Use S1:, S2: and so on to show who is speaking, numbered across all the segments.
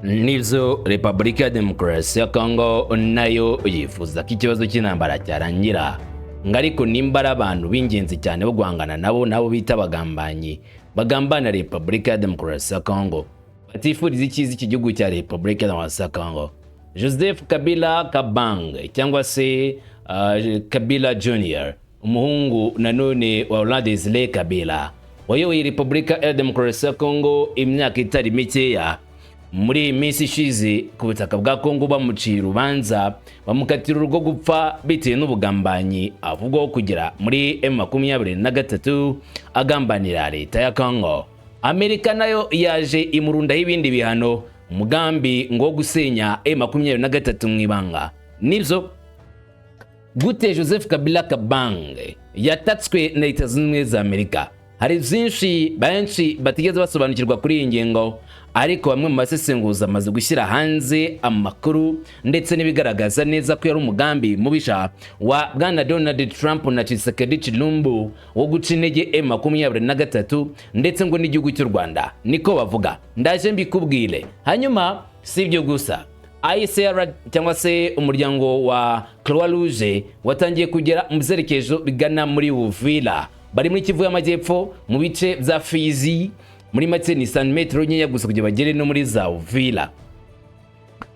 S1: Nibyo, Repubulika ya Demokarasi ya Kongo nayo yifuza ko ikibazo cy'intambara cyarangira, ngo ariko nimba ari abantu b'ingenzi cyane bo guhangana nabo, nabo bita abagambanyi bagambana Repubulika ya Demokarasi ya Kongo, batifuriza icyiza iki gihugu cya Repubulika ya Demokarasi ya Kongo. Joseph Kabila Kabange cyangwa se Kabila Junior, umuhungu nanone wa Laurent Desire Kabila wayoboye Repubulika ya Demokarasi ya Kongo imyaka itari mikeya, muri iyi minsi ishize ku butaka bwa Kongo bamuciye urubanza, bamukatira urwo gupfa bitewe n'ubugambanyi avugwaho kugera muri M23 agambanira leta ya Kongo. Amerika nayo yaje imurundaho ibindi bihano, umugambi ngo wo gusenya M23 mu ibanga. Nibyo, gute Joseph Kabila Kabange yatatswe na Leta Zunze Ubumwe za Amerika? Hari byinshi benshi batigeze basobanukirwa kuri iyi ngingo, ariko bamwe mu basesenguzi amaze gushyira hanze amakuru ndetse n'ibigaragaza neza ko yari umugambi mubisha wa bwana Donald Trump na Tshisekedi Tshilombo wo guca intege M23 ndetse ngo n'igihugu cy'u Rwanda, niko bavuga. Ndaje mbikubwire. Hanyuma si ibyo gusa, ICR cyangwa se umuryango wa Croix Rouge watangiye kugera mu byerekezo bigana muri Uvira, bari muri Kivu y'Amajyepfo mu bice bya Fizi. Muri make ni santimetero nkeya gusa kugira bagere no muri za Uvira.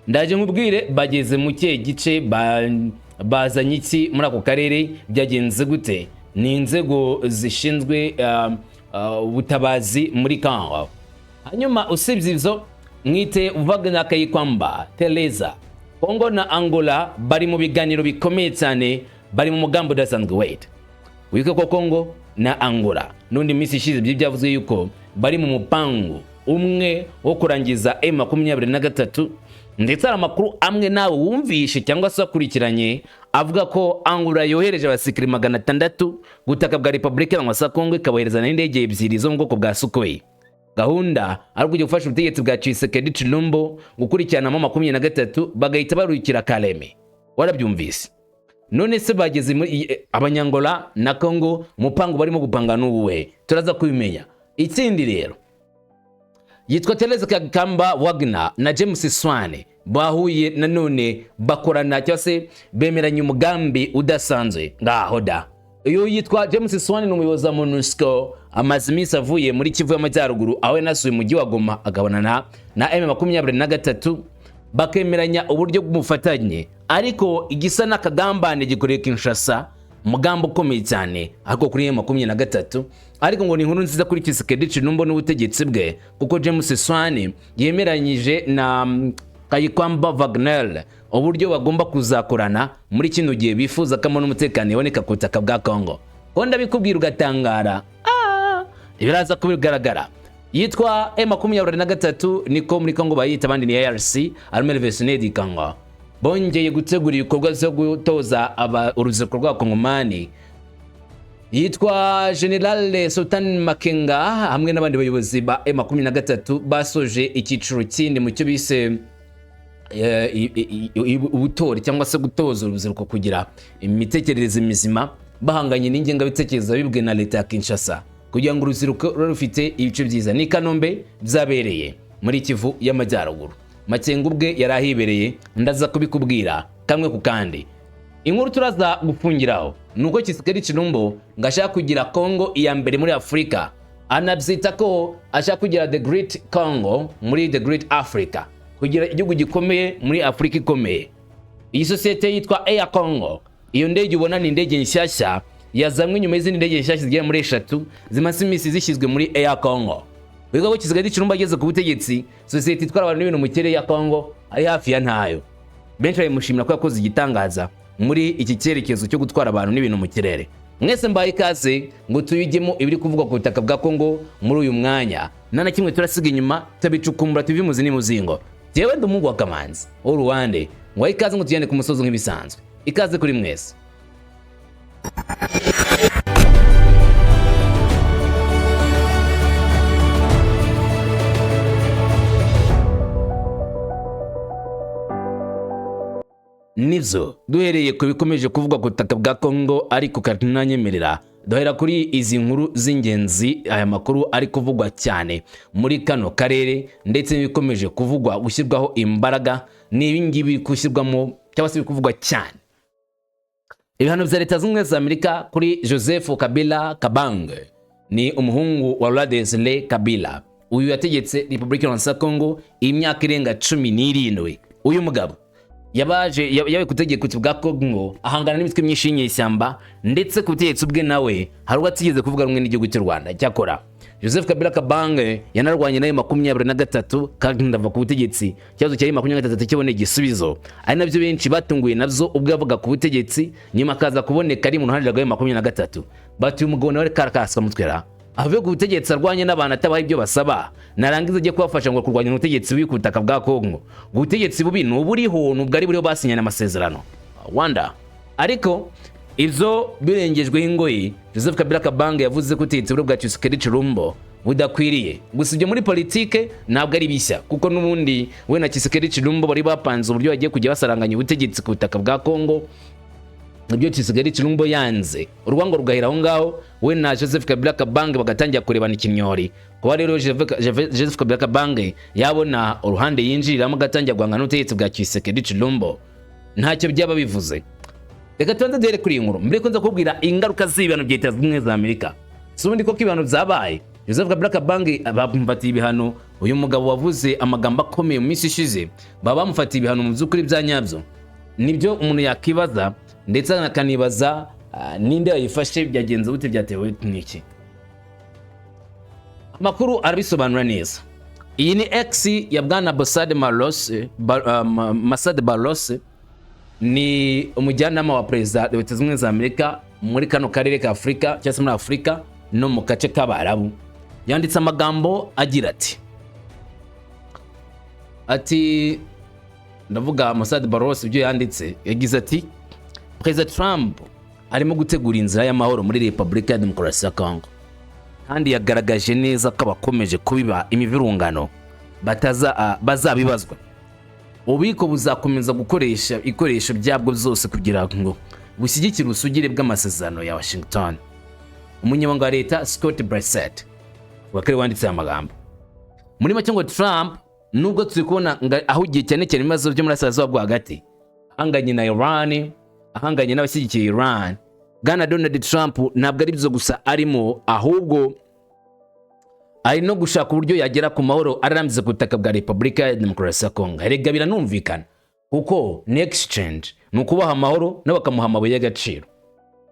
S1: Ndaje nkubwire bageze mu kihe gice, bazanye iki muri ako karere, byagenze gute. Ni inzego zishinzwe ubutabazi muri Congo. Hanyuma usibye ibyo, mwite Wagner Kayikwamba Teresa, Kongo na Angola bari mu biganiro bikomeye cyane, bari mu mugambi udasanzwe. Wait, wibuke ko Kongo na Angola n'undi minsi ishize ibyo byavuzwe yuko bari mu mupangu umwe wo kurangiza M23, ndetse hari amakuru amwe nawe wumvishe cyangwa se wakurikiranye avuga ko Angola yohereje abasirikare 600 butaka bwa Repubulika ya Kongo, ikabohereza n'indege ebyiri zo mu bwoko bwa Sukhoi. Gahunda ari kujya gufasha ubutegetsi bwa Tshisekedi Tshilombo gukurikiranamo 23, bagahita barukira Kaleme. Warabyumvise? None se bageze muri abanyangola na Kongo, umupango barimo gupanga n'uwuhe? Turaza kubimenya. Ikindi rero, yitwa Therese Kamba Wagner na James Swan bahuye nanone bakorana cyangwa se bemeranya umugambi udasanzwe. Ngaho da, uyu yitwa James Swan ni umuyobozi wa MONUSCO, amaze iminsi avuye muri Kivu y'Amajyaruguru aho yanasuye umujyi wa Goma agabonana na M23, bakemeranya uburyo bw'ubufatanye. Ariko igisa n'akagambane gikoreye Kinshasa, umugambi ukomeye cyane ariko kuri M23. Ariko ngo ni inkuru nziza kuri Tshisekedi Tshilombo n'ubutegetsi bwe, kuko James Swan yemeranyije na Kayikwamba Wagner uburyo bagomba kuzakorana muri kino gihe bifuza ko n'umutekano iboneka ku butaka bwa Congo. Ko ndabikubwira ugatangara, ibiraza kubigaragara. Yitwa M23 niko muri Congo bayita, abandi ni ARC, Armée Révolutionnaire du Congo. Bongeye gutegura ibikorwa byo gutoza urubyiruko rw'abakongomani. Yitwa General Sultan Makenga hamwe n'abandi bayobozi ba M23 basoje icyiciro kindi mu cyo bise ubutore cyangwa se gutoza urubyiruko kugira imitekerereze mizima, bahanganye n'ingengabitekerezo bibwe na leta ya Kinshasa, kugira ngo urubyiruko rube rufite ibice byiza. Ni Kanombe byabereye muri Kivu y'Amajyaruguru. Makenga ubwe yari ahibereye, ndaza kubikubwira kamwe ku kandi. Inkuru turaza gufungiraho ni uko Tshisekedi Tshilombo ngo ashaka kugira Congo iya mbere muri Afurika, anabyita ko ashaka kugira the Great Congo muri the Great Africa, kugira igihugu gikomeye muri Afurika ikomeye. Iyi sosiyete yitwa Air Congo, iyo ndege ubona ni indege nshyashya yazanywe nyuma y'izindi ndege nshyashya zigera muri eshatu zimaze iminsi zishyizwe muri Air Congo. Wiga ko Tshisekedi Tshilombo ageze ku butegetsi, sosiyete itwara abantu n'ibintu mu kirere ya Congo ari hafi ya ntayo. Benshi babimushimira ko yakoze igitangaza muri iki cyerekezo cyo gutwara abantu n'ibintu mu kirere. Mwese mbaye ikaze ngo tuyigemo ibiri kuvugwa ku butaka bwa Congo muri uyu mwanya, nta na kimwe turasiga inyuma, turabicukumbura tubive imuzi n'imuzingo. Jyewe ndi umuhungu wa Kamanzi w'Uruwande, ngo ikaze ngo tugende ku musozi nk'ibisanzwe. Ikaze kuri mwese. Nibyo, duhereye ku bikomeje kuvugwa ku butaka bwa Congo, ariko katunanyemerera Duhera kuri izi nkuru z'ingenzi, aya makuru ari kuvugwa cyane muri kano karere ndetse n'ibikomeje kuvugwa gushyirwaho imbaraga ni ibi ngibi gushyirwamo cyangwa se biri kuvugwa cyane. Ibihano bya Leta Zunze Ubumwe za Amerika kuri Joseph Kabila Kabange, ni umuhungu wa Laurent Desire Kabila. Uyu yategetse Repubulika ya Congo imyaka irenga 17. Uyu mugabo yabaje yabaye ku butegetsi bwa Congo, ahangana n'imitwe myinshi y'inyeshyamba, ndetse ku butegetsi bwe nawe hari ubwo atigeze kuvuga rumwe n'igihugu cy'u Rwanda. Cyakora Joseph Kabila Kabange yanarwanye nayo 23 kandi ndava ku butegetsi. Ikibazo cya 23 kiboneye igisubizo, ari nabyo benshi batunguye nabyo ubwo yavuga ku butegetsi, nyuma akaza kuboneka ari mu ruhande rwa 23. Bati uyu mugabo nawe karakaswa mutwera ave ku butegetsi, arwanye n'abantu atabaha ibyo basaba, narangiza ajye kubafasha ngo kurwanya ubutegetsi bubi ku butaka bwa Kongo. Ubutegetsi bubi ni uburiho, nubwo ari buriho basinyanye amasezerano Rwanda. Ariko ibyo birengejweho ingoyi. Joseph Kabila Kabange yavuze ko ubutegetsi buriho bwa Tshisekedi Tshilombo budakwiriye. Gusa ibyo muri politike ntabwo ari bishya, kuko n'ubundi we na Tshisekedi Tshilombo bari bapanze uburyo bagiye kujya basaranganya ubutegetsi ku butaka bwa Kongo. Ibyo Tshisekedi Tshilombo yanze, urwango rugahera aho ngaho, we na Joseph Kabila Kabange bagatangira kurebana ikinyori. Kuba rero Joseph Kabila Kabange yabona uruhande yinjiriramo agatangira guhangana n'ubutegetsi bwa Tshisekedi Tshilombo, ntacyo byaba bivuze. Reka tubanze duhere kuri iyi nkuru mbere ko nza kubwira ingaruka z'ibihano bya Leta Zunze Ubumwe za Amerika. Si ubundi koko ibihano byabaye, Joseph Kabila Kabange bamufatiye ibihano. Uyu mugabo wavuze amagambo akomeye mu minsi ishize, baba bamufatiye ibihano mu by'ukuri bya nyabyo? Nibyo umuntu yakibaza, ndetse akanibaza ninde yayifashe, byagenze bute, byatewe n'iki? Amakuru arabisobanura neza. Iyi ni X ya bwana Bosade Marose, Masade Barose, ni umujyanama wa perezida wa Leta Zunze Ubumwe za Amerika muri kano karere ka Afurika, cyangwa se muri Afurika no mu gace k'Abarabu. Yanditse amagambo agira ati, ndavuga Masade Barose, ibyo yanditse yagize ati: "Perezida Trump arimo gutegura inzira y'amahoro muri Repubulika ya Demokarasi ya Congo, kandi yagaragaje neza ko abakomeje kubiba imivirungano bazabibazwa. Ububiko buzakomeza gukoresha ibikoresho byabwo byose kugira ngo bushyigikire ubusugire bw'amasezerano ya Washington." Umunyamabanga wa leta Scott Bessent wakari wanditse aya magambo. Muri make ngo Trump, nubwo turi kubona ahugiye cyane cyane ibibazo byo muri Burasirazuba bwo Hagati, ahanganye na Iran, ahanganye n'abashyigikiye Iran, bwana Donald Trump ntabwo ari byo gusa arimo, ahubwo ari no gushaka uburyo yagera ku mahoro arambye ku butaka bwa Repubulika ya Demokarasi ya Kongo. Erega biranumvikana, kuko ni exchange, ni ukubaha amahoro nabo bakamuha amabuye y'agaciro.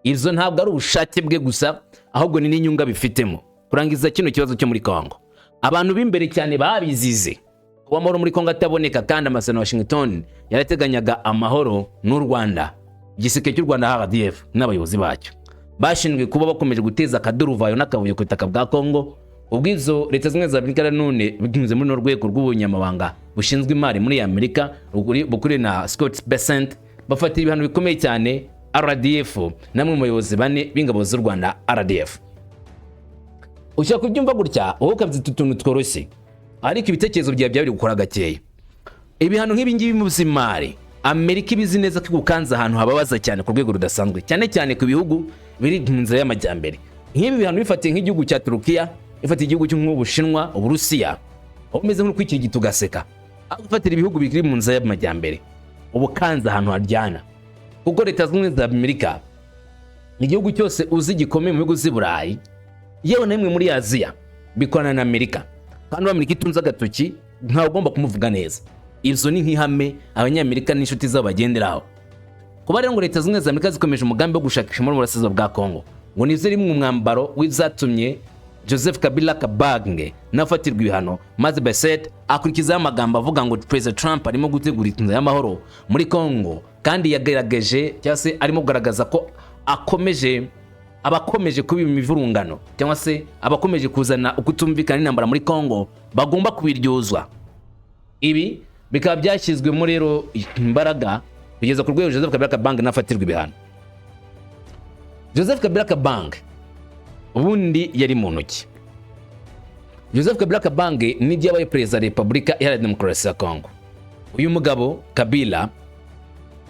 S1: Izo ntabwo ari ubushake bwe gusa, ahubwo ni n'inyungu abifitemo kurangiza kino kibazo cyo muri Kongo. Abantu b'imbere cyane babizize kuba amahoro muri Kongo ataboneka, kandi amasezerano ya Washington yarateganyaga amahoro n'u Rwanda. Igisirikare cy'u Rwanda RDF n'abayobozi bacyo bashinzwe kuba bakomeje guteza akaduruvayo n'akavuyo ku butaka bwa Kongo. Ubwizo Leta Zunze Ubumwe za Amerika nanone binyuze muri runo rwego rw'ubunyamabanga bushinzwe imari muri Amerika bukuriwe na Scott Bessent, bafatira ibihano bikomeye cyane RDF namwe mu bayobozi bane b'ingabo z'u Rwanda RDF. Ushobora kubyumva gutya, wowe ukabyita utuntu tworoshye, ariko ibitekerezo byawe byaba biri gukora gakeya. Ibihano nk'ibi ngibi mu by'imari, Amerika ibizi neza ko igukanze ahantu hababaza cyane ku rwego rudasanzwe, cyane cyane ku bihugu biri mu nzira y'amajyambere. Nk'ibi bihano bifatiye nk'igihugu cya Turukiya, bifatiye igihugu nk'Ubushinwa, Uburusiya, aho umeze nk'ukwikirigita ugaseka. Aho gufatira ibihugu biri mu nzira y'amajyambere, uba ukanze ahantu haryana, kuko Leta Zunze Ubumwe za Amerika, igihugu cyose uzi gikomeye mu bihugu z'i Burayi, yewe na rimwe muri Aziya, bikorana na Amerika. Kandi uwo Amerika itunze agatoki ntawe ugomba kumuvuga neza. Izo ni nk'ihame Abanyamerika n'inshuti zabo bagenderaho. Kuba rero ngo Leta Zunze Ubumwe za Amerika zikomeje umugambi wo gushakisha muri Burasirazuba bwa Kongo, ngo nivyo rimwe umwambaro w'ivyatumye Joseph Kabila Kabange nafatirwa ibihano. Maze Bessent akurikizaho amagambo avuga ngo Perezida Trump arimo gutegura inzira y'amahoro muri Kongo, kandi yagaragaje cyangwa se arimo kugaragaza ko akomeje abakomeje kuba imivurungano cyangwa se abakomeje kuzana ukutumvikana n'intambara muri Kongo bagomba kubiryozwa. Ibi bikaba byashyizwemo rero imbaraga kugeza ku rwego Joseph Kabila Kabange nafatirwa ibihano. Joseph Kabila Kabange ubundi yari mu ntoki. Joseph Kabila Kabange nibyo yabaye perezida wa Repubulika Iharanira Demokarasi ya Kongo. Uyu mugabo Kabila,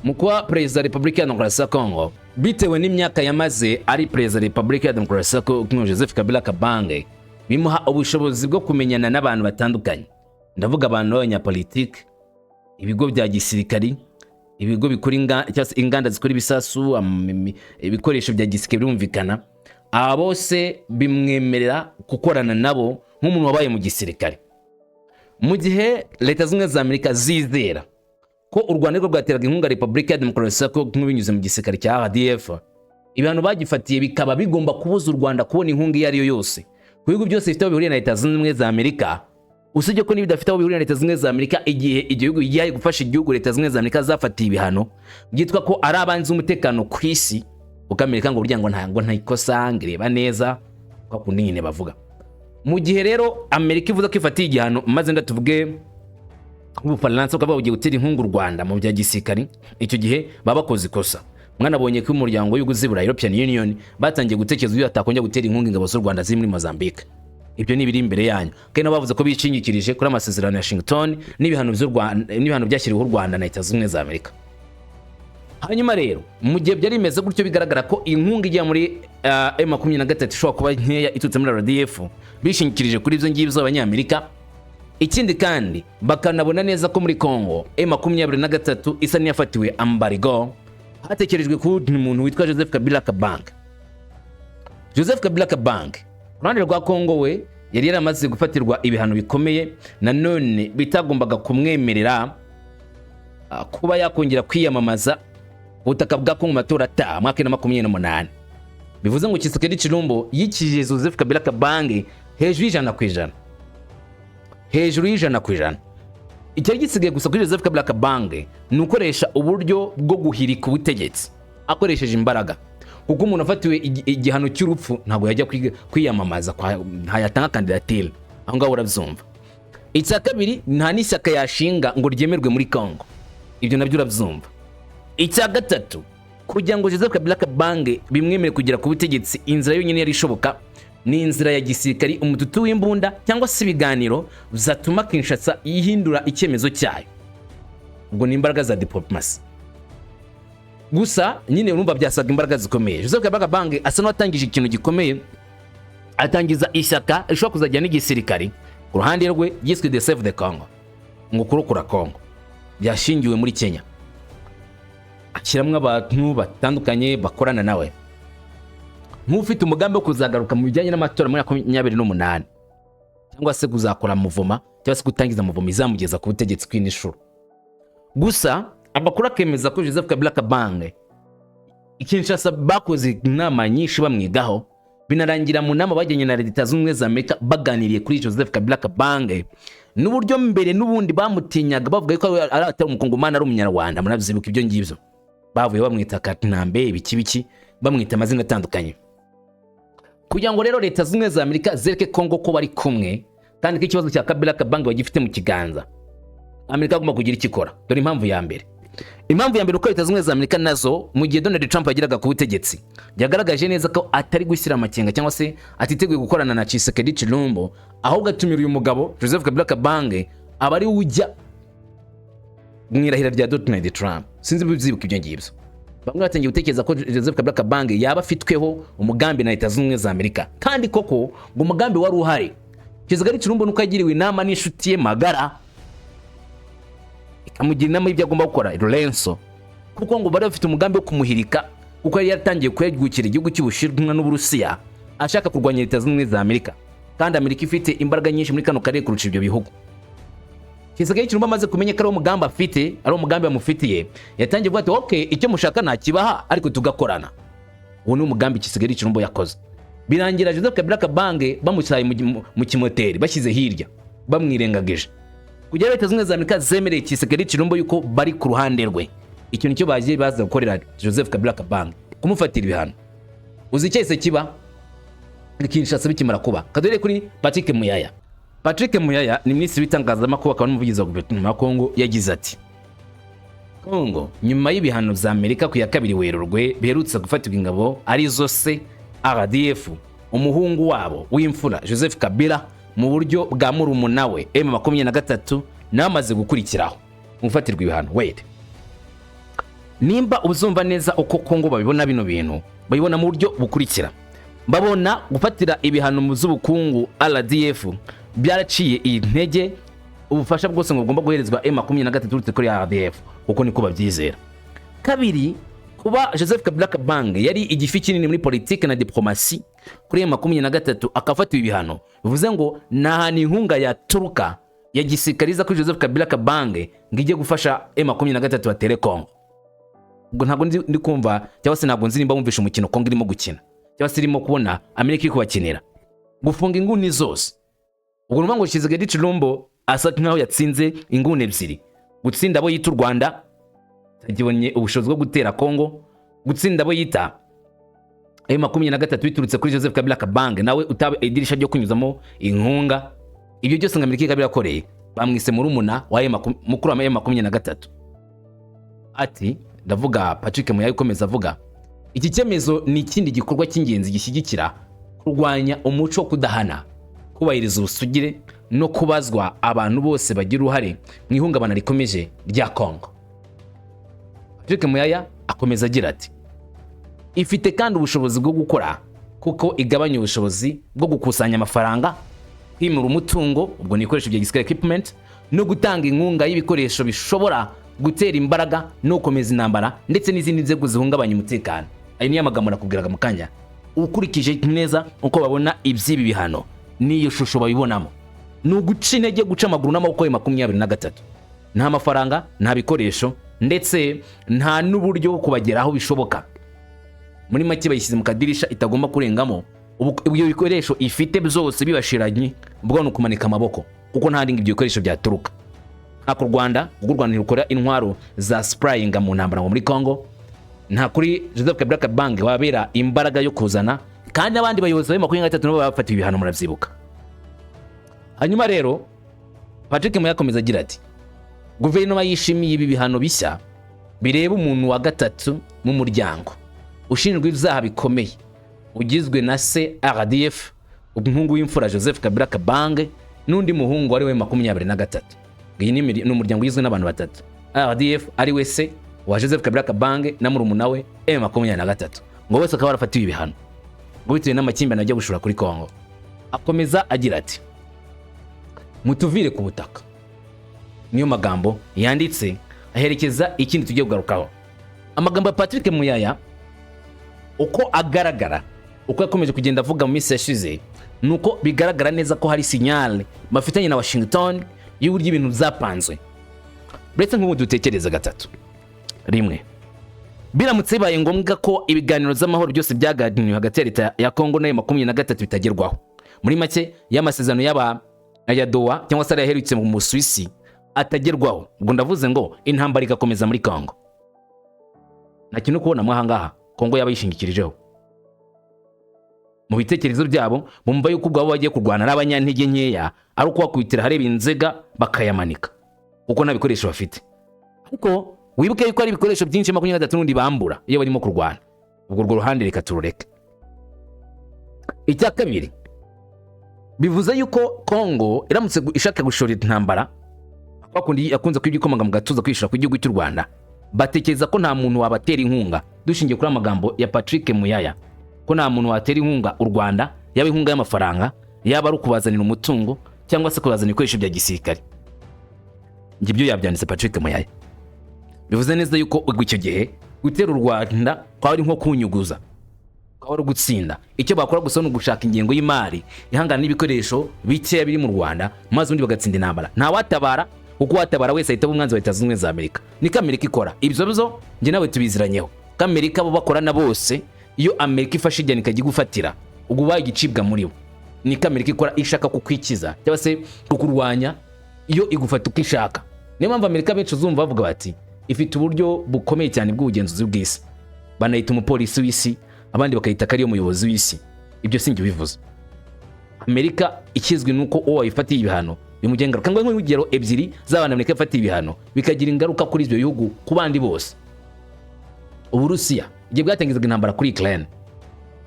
S1: mu kuba perezida wa Repubulika Iharanira Demokarasi ya Kongo, Bitewe n'imyaka yamaze ari perezida wa Repubulika ya Demokarasi ya Kongo, Joseph Kabila Kabange, bimuha ubushobozi bwo kumenyana n'abantu batandukanye. Ndavuga abantu b'abanyapolitike, ibigo bya gisirikari, ibigo bikora cyangwa se inganda zikora ibisasu, ibikoresho bya gisirikare. Birumvikana, aba bose bimwemerera gukorana nabo nk'umuntu wabaye mu gisirikare. Mu gihe Leta Zunze Ubumwe za Amerika zizera ko u Rwanda rwo rwateraga inkunga Repubulika ya Demokarasi ya Kongo binyuze mu gisirikare cya RDF, ibihano bagifatiye bikaba bigomba kubuza u Rwanda kubona inkunga iyo ari yo yose ku bihugu byose bifite aho bihuriye na Leta Zunze Ubumwe za Amerika, usibye ko n'ibidafite aho bihuriye na Leta Zunze Ubumwe za Amerika, igihe igihugu gihaye gufasha igihugu Leta Zunze Ubumwe za Amerika zafatiye ibihano, byitwa ko ari abanzi b'umutekano ku isi, kuko Amerika ngo burya ngo ntabwo ntayikosa, ngo ireba neza kwa kundi nyine bavuga. Mu gihe rero Amerika ivuze ko ifatiye igihano, maze ndatuvuge nk'Ubufaransa, bukaba bugiye gutera inkunga u Rwanda mu bya gisirikari, icyo gihe baba bakoze ikosa. Mwanabonye ko umuryango w'ibihugu z'i European Union batangiye gutekereza uburyo batakongera gutera inkunga ingabo z'u Rwanda ziri muri Mozambique. Ibyo ni ibiri imbere yanyu. Kandi nabo bavuze ko bishingikirije kuri amasezerano ya Washington n'ibihano by'u Rwanda, n'ibihano byashyiriweho u Rwanda na Leta Zunze Ubumwe za Amerika. Hanyuma rero, mu gihe byari bimeze gutyo, bigaragara ko inkunga ijya muri M23 ishobora kuba nkeya iturutse muri RDF, bishingikirije kuri ibyo ngibyo abanyamerika. Ikindi kandi, bakanabona neza ko muri Congo M23 isa n'iyafatiwe embargo, hatekerejwe ku muntu witwa Joseph Kabila Kabange. Joseph Kabila Kabange, ku ruhande rwa Congo, we yari yaramaze gufatirwa ibihano bikomeye nanone bitagombaga kumwemerera kuba yakongera kwiyamamaza ku butaka bwa Congo mu matora ataha mwaka 2028. Bivuze ngo Tshisekedi Tshilombo yikijije Joseph Kabila Kabange hejuru y'100%, hejuru y'100%. Icyari gisigaye gusa kuri Joseph Kabila Kabange ni ukoresha uburyo bwo guhirika ubutegetsi akoresheje imbaraga, kuko umuntu afatiwe igihano cy'urupfu ntabwo yajya kwiyamamaza, ntayatanga kandidatire. Aho ngaho urabyumva. Icya kabiri, nta n'ishyaka yashinga ngo ryemerwe muri Congo. Ibyo nabyo urabyumva. Icya gatatu, kugira ngo Joseph Kabila Kabange bimwemere kugera ku butegetsi, inzira yonyine yari ishoboka ni inzira ya gisirikari, umututu w'imbunda cyangwa se ibiganiro bizatuma Kinshasa ihindura icyemezo cyayo. Ubwo ni imbaraga za diplomasi gusa nyine. Urumva byasaga imbaraga zikomeye. Joseph Kabila Kabange asa n'uwatangije ikintu gikomeye, atangiza ishyaka rishobora kuzajya n'igisirikari ku ruhande rwe, ryiswe the Save the Congo, ngo kurokora Congo, byashingiwe muri Kenya, ashyiramo abantu batandukanye bakorana nawe nk'ufite umugambi wo kuzagaruka mu bijyanye n'amatora muri 28, cyangwa se kuzakora mouvement, cyangwa se gutangiza mouvement izamugeza ku butegetsi kw'inshuro. Gusa amakuru akemeza ko Joseph Kabila Kabange Kinshasa bakoze inama nyinshi bamwigaho, binarangira mu nama bajyanye na Leta Zunze Ubumwe za Amerika baganiriye kuri Joseph Kabila Kabange n'uburyo mbere n'ubundi bamutinyaga, bavuga ko ari atari umukongomani, ari umunyarwanda. Murabyibuka ibyo ngibyo, bavuye bamwita Katinambe, ibiki biki, bamwita amazina atandukanye. Kugira ngo rero Leta Zunze Ubumwe za Amerika zereke Kongo ko bari kumwe kandi ko ikibazo cya Kabila Kabange bagifite mu kiganza, Amerika agomba kugira icyo ikora. Dore impamvu ya mbere. Impamvu ya mbere, uko Leta Zunze Ubumwe za Amerika nazo, mu gihe Donald Trump yageraga ku butegetsi, yagaragaje neza ko atari gushyira amakenga cyangwa se atiteguye gukorana na Tshisekedi Tshilombo, ahubwo atumira uyu mugabo Joseph Kabila Kabange, aba ari we ujya mu irahira rya Donald Trump. Sinzi byibuka ibyo ngibyo. Bamwe batangiye gutekereza ko Joseph Kabila Kabange yaba afitweho umugambi na Leta Zunze Ubumwe za Amerika. Kandi koko ngo umugambi wari uhari. Tshisekedi Tshilombo nuko yagiriwe inama n'inshuti ye magara, ikamugira inama y'ibyo agomba gukora, Lorenzo, kuko ngo bari bafite umugambi wo kumuhirika, kuko yari yaratangiye kwegukira igihugu cy'Ubushinwa n'Uburusiya, ashaka kurwanya Leta Zunze Ubumwe za Amerika, kandi Amerika ifite imbaraga nyinshi muri kano karere kurusha ibyo bihugu. Tshisekedi Tshilombo amaze kumenya ko ari umugambi afite, ari umugambi bamufitiye, yatangiye kuvuga ati: "Ok, icyo mushaka ntakibaha, ariko tugakorana." Uwo ni umugambi Tshisekedi Tshilombo yakoze, birangira Joseph Kabila Kabange bamusaye mu kimoteri, bashyize hirya, bamwirengagije, kugira Leta Zunze Ubumwe za Amerika zemereye Tshisekedi Tshilombo yuko bari ku ruhande rwe. Ikintu cyo bagiye baza gukorera Joseph Kabila Kabange, kumufatira ibihano. Uzi icyahise kiba Kinshasa bikimara kuba? Kadore kuri Patrick Muyaya. Patrick Muyaya ni minisitiri w'itangazamakuru akaba n'umuvugizi wa guverinoma ya Kongo. Yagize ati: "Kongo, nyuma y'ibihano bya Amerika ku ya 2 Werurwe biherutse gufatirwa ingabo arizo se RDF, umuhungu wabo w'imfura Joseph Kabila mu buryo bwa murumuna we M23 nawe amaze gukurikiraho mu gufatirwa ibihano." Wait. Nimba uzumva neza uko Kongo babibona bino bintu, babibona mu buryo bukurikira: babona gufatira ibihano mu z'ubukungu RDF byaraciye intege ubufasha bwose ngo bugomba guherezwa M23 turutse kuri RDF, kuko niko babyizera. Kabiri, kuba Joseph Kabila Kabange yari igifi kinini muri politike na diplomasi kuri M23 akafatiwe ibihano, bivuze ngo nta hantu inkunga yaturuka ya gisirikare iza kuri Joseph Kabila Kabange ngo ijye gufasha M23 batere Congo. Ubwo ntabwo ndi kumva, cyangwa se ntabwo nzi nimba wumvisha umukino Congo irimo gukina, cyangwa se irimo kubona Amerika iri kubakinira, gufunga inguni zose. Ubwo ni ukuvuga ngo Tshisekedi Tshilombo asa nkaho yatsinze inguni ebyiri: gutsinda abo yita u Rwanda tagibonye ubushobozi bwo gutera Congo, gutsinda abo yita M23 biturutse kuri Joseph Kabila Kabange, nawe utaba idirisha ryo kunyuzamo inkunga. Ibyo byose ngo Amerika ikaba irakoreye, bamwise murumuna wa mukuru wa M23. Ati, ndavuga Patrick Muyaya, ukomeza avuga: "Iki cyemezo ni ikindi gikorwa cy'ingenzi gishyigikira kurwanya umuco wo kudahana, kubahiriza ubusugire no kubazwa abantu bose bagira uruhare mu ihungabana rikomeje rya Congo." Patrick Muyaya akomeza agira ati: "Ifite kandi ubushobozi bwo gukora, kuko igabanya ubushobozi bwo gukusanya amafaranga, kwimura umutungo, ubwo ni ibikoresho bya gisirikare, equipment, no gutanga inkunga y'ibikoresho bishobora gutera imbaraga no gukomeza intambara ndetse n'izindi nzego zihungabanya umutekano." Ayo niyo magambo nakubwiraga mu kanya. Ukurikije neza uko babona iby'ibi bihano n'iyo shusho babibonamo, ni uguca intege, guca amaguru n'amaboko ya 23. Nta mafaranga, nta bikoresho, ndetse nta n'uburyo bwo kubageraho bishoboka. Muri make bayishyize mu kadirisha itagomba kurengamo. Ubu ibyo bikoresho ifite byose bibashiranye, ubwo ni ukumanika amaboko, kuko nta ibyo bikoresho byaturuka, nta ku Rwanda, kuko u Rwanda ntirukora intwaro za sprayinga mu ntambara ngo muri Congo, nta kuri Joseph Kabila Kabange wabera imbaraga yo kuzana, kandi n'abandi bayobozi ba 23 nabo bafatiwe ibihano, murabyibuka. Hanyuma rero Patrick Muyaya akomeza agira ati: "Guverinoma yishimiye ibi bihano bishya bireba umuntu wa gatatu mu muryango ushinjwa ibyaha bikomeye, ugizwe na se RDF, umuhungu w'imfura Joseph Kabila Kabange n'undi muhungu ari we 23." Iyi ni umuryango ugizwe n'abantu batatu: RDF ari we se wa Joseph Kabila Kabange na murumuna we M23, ngo bose bakaba barafatiwe ibihano ngo bitewe n'amakimbirane ajya gushora kuri Congo. Akomeza agira ati: "Mutuvire ku butaka." Niyo magambo yanditse aherekeza ikindi tugiye kugarukaho. Amagambo ya Patrick Muyaya uko agaragara, uko yakomeje kugenda avuga mu minsi yashize, ni uko bigaragara neza ko hari signal bafitanye na Washington y'uburyo ibintu byapanzwe. Uretse nk'ubu dutekereza gatatu rimwe, biramutse bibaye ngombwa ko ibiganiro by'amahoro byose byaganiriwe hagati ya leta ya Kongo n'ayo 23 bitagerwaho, muri make y'amasezerano y'aba aya Doha cyangwa se ariya mu Busuwisi atagerwaho, ubwo ndavuze ngo intambara igakomeza muri Kongo, nta kintu kubona aha ngaha Kongo yaba yishingikirijeho. Mu bitekerezo byabo bumva yuko ubwo abo bagiye kurwana ari abanyantege nkeya, ari uko bakubitira ahareba inzega bakayamanika, kuko nta bikoresho bafite. Ariko wibuke yuko hari ibikoresho byinshi 23 n'ubundi bambura iyo barimo kurwana. Ubwo urwo ruhande reka turureke. Icya kabiri, bivuze yuko Kongo iramutse ishaka gushora intambara, bakundi yakunze kwibya ikomanga mu gatuza kwishura ku gihugu cy'u Rwanda, batekereza ko nta muntu wabatera inkunga, dushingiye kuri amagambo ya Patrick Muyaya, ko nta muntu watera inkunga u Rwanda, yaba inkunga y'amafaranga, yaba ari ukubazanira umutungo cyangwa se kubazanira ibikoresho bya gisirikare. Njye ibyo yabyanditse Patrick Muyaya, bivuze neza yuko ubwo icyo gihe gutera u Rwanda kwaba ari nko kunyuguza, kwaba ari ugutsinda. Icyo bakora gusa ni ugushaka ingengo y'imari ihangana n'ibikoresho bikeya biri mu Rwanda, maze ubundi bagatsinda intambara. Ntawatabara, kuko uwatabara wese ahita aba umwanzi wa Leta Zunze Ubumwe za Amerika. Niko Amerika ikora. Ibyo byo njye nawe tubiziranyeho ko Amerika abo bakorana bose, iyo Amerika ifashe igihano ikajya igufatira, ubwo ubaye igicibwa muri bo. Niko Amerika ikora, ishaka kukwikiza cyangwa se kukurwanya, iyo igufata uko ishaka. Niyo mpamvu Amerika benshi uzumva bavuga bati ifite uburyo bukomeye cyane bw'ubugenzuzi bw'isi, banayita umupolisi w'isi, abandi bakayita ko ariyo muyobozi w'isi. Ibyo si njye ubivuze. Amerika ikizwi ni uko uwo wayifatiye ibihano bimugira ingaruka. Ngo nk'urugero ebyiri z'abantu Amerika ifatiye ibihano bikagira ingaruka kuri ibyo bihugu, ku bandi bose: Uburusiya, igihe bwatangizaga intambara kuri Ukraine,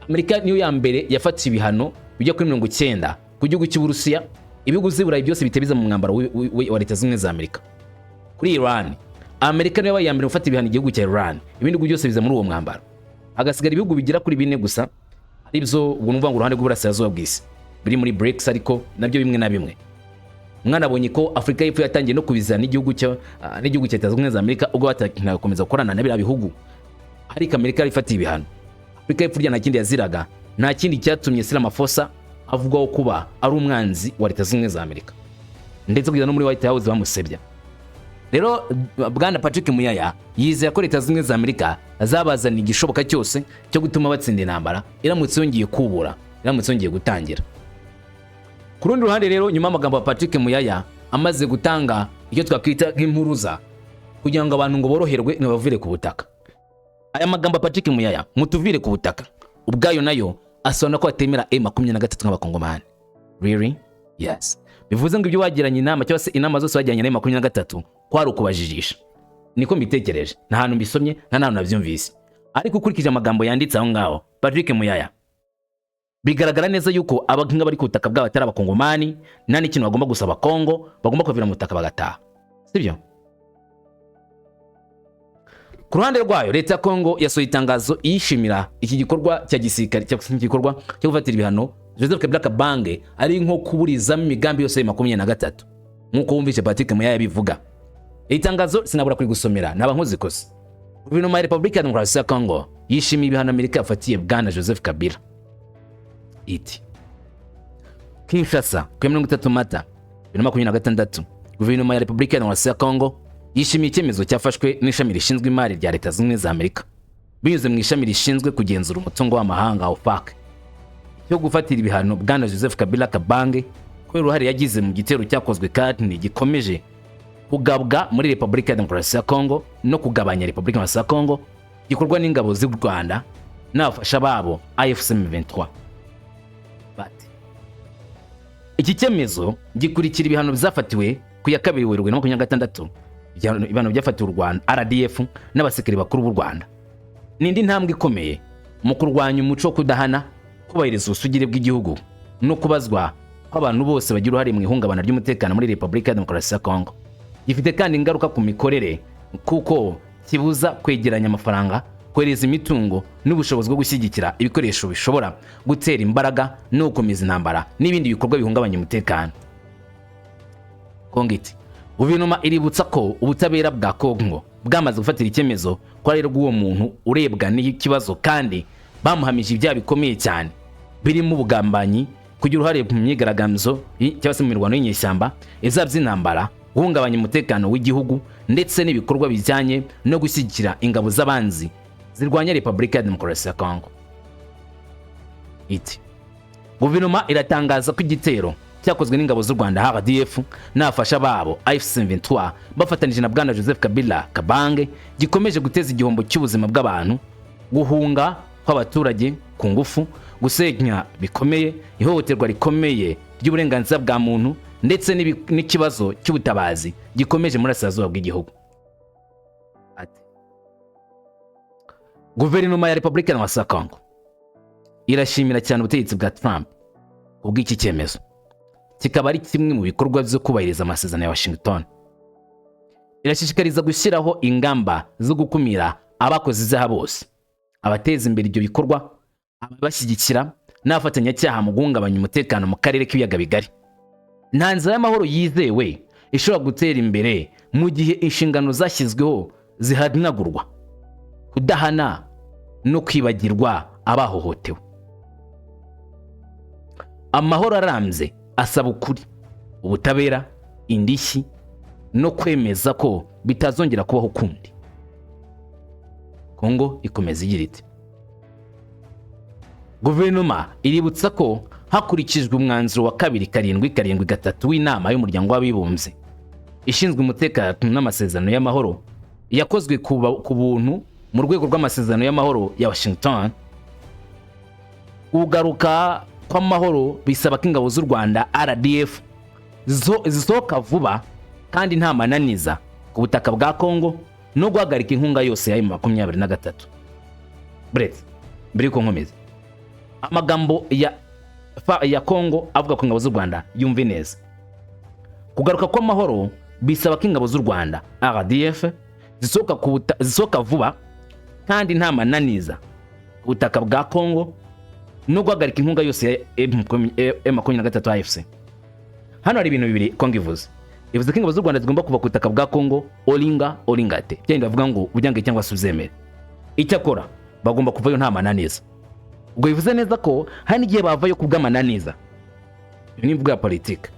S1: Amerika niyo ya mbere yafatiye ibihano bijya kuri 90 ku gihugu cy'Uburusiya. Ibihugu by'i Burayi byose bihita biza mu mwambaro wa Leta Zunze Ubumwe za Amerika. Kuri Iran, Amerika niyo yabaye iya mbere gufata ibihano igihugu cya Iran, ibindi bihugu byose biza muri uwo mwambaro, hagasigara ibihugu bigera kuri bine gusa, aribyo ubwo nuvuga ngo uruhande rw'uburasirazuba bw'isi biri muri BRICS, ariko nabyo bimwe na bimwe. Mwanabonye ko Afurika y'Epfo yatangiye no kubizana n'igihugu cya Leta Zunze Ubumwe za Amerika, ubwo batangiye gukomeza gukorana na biriya bihugu, ariko Amerika yari ifatiye ibihano Afurika y'Epfo. Nta kindi yaziraga, nta kindi cyatumye Cyril Ramaphosa avugwaho kuba ari umwanzi wa Leta Zunze Ubumwe za Amerika, ndetse kugeza no muri White House bamusebya. Rero bwana Patrick Muyaya yizera ko Leta Zunze Ubumwe za Amerika zabazaniye igishoboka cyose cyo gutuma batsinda intambara iramutse yongeye kubura, iramutse yongeye gutangira. Ku rundi ruhande rero, nyuma y'amagambo ya Patrick Muyaya amaze gutanga icyo twakwita nk'impuruza kugira ngo abantu ngo boroherwe, ntibavire ku butaka, aya magambo ya Patrick Muyaya, "Mutuvire ku butaka", ubwayo nayo asobanura ko batemera M23 nk'abakongomani. Really? Yes. Bivuze ngo ibyo wagiranye inama cyangwa se inama zose wagiranye na M23 kwari ukubajijisha. Niko mbitekereje, nta hantu mbisomye, nta n'ahantu nabyumvise, ariko ukurikije amagambo yanditse aho ngaho Patrick Muyaya, bigaragara neza yuko abahinga bari ku butaka bwabo atari abakongomani, nta n'ikintu bagomba gusaba Kongo, bagomba kuvira mu butaka bagataha, sibyo? Ku ruhande rwayo, leta ya Kongo yasohoye itangazo yishimira iki gikorwa cya gisirikare, cyangwa igikorwa cyo gufatira ibihano Joseph Kabila Kabange, ari nko kuburizamo imigambi yose ya 23, nk'uko wumvise Patrick Muyaya bivuga. Iri tangazo sinabura kurigusomera, naba nkoze ikosa. Guverinoma ya Repubulika ya Demokarasi ya Kongo yishimiye ibihano Amerika yafatiye bwana Joseph Kabila. Iti: Kinshasa, ku ya 30 Mata 2026, guverinoma ya Repubulika ya Demokarasi ya Kongo yishimiye icyemezo cyafashwe n'ishami rishinzwe imari rya Leta Zunze Ubumwe za Amerika binyuze mu ishami rishinzwe kugenzura umutungo w'amahanga, OFAC, cyo gufatira ibihano bwana Joseph Kabila Kabange kubera uruhare yagize mu gitero cyakozwe kandi gikomeje kugabwa muri Repubulika ya Demokarasi ya Kongo no kugabanya Repubulika ya Demokarasi ya Kongo, gikorwa n'ingabo z'u Rwanda n'abafasha babo AFC M23. Bati iki cyemezo gikurikira ibihano byafatiwe ku ya 2 Werurwe na 26, ibihano byafatiwe u Rwanda, RDF n'abasirikare bakuru b'u Rwanda. Ni indi ntambwe ikomeye mu kurwanya umuco wo kudahana, kubahiriza ubusugire bw'igihugu no kubazwa kw'abantu bose bagira uruhare mu ihungabana ry'umutekano muri Repubulika ya Demokarasi ya Kongo. Gifite kandi ingaruka ku mikorere, kuko kibuza kwegeranya amafaranga, kohereza imitungo n'ubushobozi bwo gushyigikira ibikoresho bishobora gutera imbaraga no gukomeza intambara n'ibindi bikorwa bihungabanya umutekano. Kongo iti: "Guverinoma iributsa ko ubutabera bwa Kongo bwamaze gufatira icyemezo ko ari rw'uwo muntu urebwa n'ikibazo, kandi bamuhamije ibyaha bikomeye cyane birimo ubugambanyi, kugira uruhare mu myigaragambyo cyangwa se mu mirwano y'inyeshyamba, ibyaha by'intambara, guhungabanya umutekano w'igihugu, ndetse n'ibikorwa bijyanye no gushyigikira ingabo z'abanzi zirwanya Repubulika ya Demokarasi ya Kongo." Iti: "Guverinoma iratangaza ko igitero cyakozwe n'ingabo z'u Rwanda, RDF, n'abafasha babo AFC 23, bafatanije na bwana Joseph Kabila Kabange, gikomeje guteza igihombo cy'ubuzima bw'abantu, guhunga kw'abaturage ku ngufu, gusenya bikomeye, ihohoterwa rikomeye ry'uburenganzira bwa muntu, ndetse n'ikibazo cy'ubutabazi gikomeje muri burasirazuba bw'igihugu." Ati: "Guverinoma ya Repubulika ya Kongo irashimira cyane ubutegetsi bwa Trump kubw'iki cyemezo, kikaba ari kimwe mu bikorwa byo kubahiriza amasezerano ya Washington. Irashishikariza gushyiraho ingamba zo gukumira abakoze ibyaha bose, abateza imbere ibyo bikorwa, ababashyigikira n'abafatanyacyaha mu guhungabanya umutekano mu karere k'ibiyaga bigari. Nta nzira y'amahoro yizewe ishobora gutera imbere mu gihe inshingano zashyizweho zihanagurwa, kudahana no kwibagirwa abahohotewe. Amahoro arambye asaba ukuri, ubutabera, indishyi no kwemeza ko bitazongera kubaho ukundi." Kongo ikomeza igira iti: "Guverinoma iributsa ko hakurikijwe umwanzuro wa 2773 w'inama y'Umuryango w'Abibumbye ishinzwe umutekano n'amasezerano y'amahoro, yakozwe ku buntu mu rwego rw'amasezerano y'amahoro ya Washington, kugaruka kw'amahoro bisaba ko ingabo z'u Rwanda, RDF, zisohoka vuba kandi nta mananiza ku butaka bwa Kongo no guhagarika inkunga yose ya M23." Buretse mbere yuko nkomeza amagambo ya Kongo avuga ku ngabo z'u Rwanda, yumve neza: kugaruka kw'amahoro bisaba ko ingabo z'u Rwanda, RDF, zisohoka vuba kandi nta mananiza ku butaka bwa Congo no guhagarika inkunga yose ya M23 AFC. Hano hari ibintu bibiri Congo ivuze. Ivuze ko ingabo z'u Rwanda zigomba kuva ku butaka bwa Congo oringa oringate, byenda bavuga ngo ubyange cyangwa se uzemere, icyakora bagomba kuvayo nta mananiza. Ubwo bivuze neza ko hari n'igihe bavayo ku bw'amananiza. Iyo ni imvugo ya politike.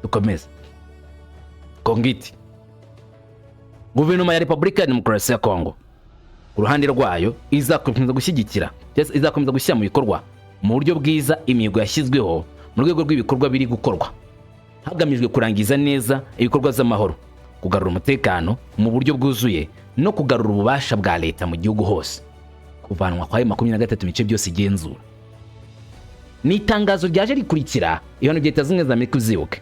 S1: Dukomeze. Kongo iti guverinoma ya Repubulika ya Demokarasi ya Kongo ku ruhande rwayo izakomeza gushyigikira cyangwa se izakomeza gushyira mu bikorwa mu buryo bwiza imihigo yashyizweho mu rwego rw'ibikorwa biri gukorwa hagamijwe kurangiza neza ibikorwa by'amahoro, kugarura umutekano mu buryo bwuzuye no kugarura ububasha bwa leta mu gihugu hose, kuvanwa kwa M23 mu bice byose igenzura. Ni itangazo ryaje rikurikira ibihano bya Leta Zunze Ubumwe za Amerika. Uzibuke,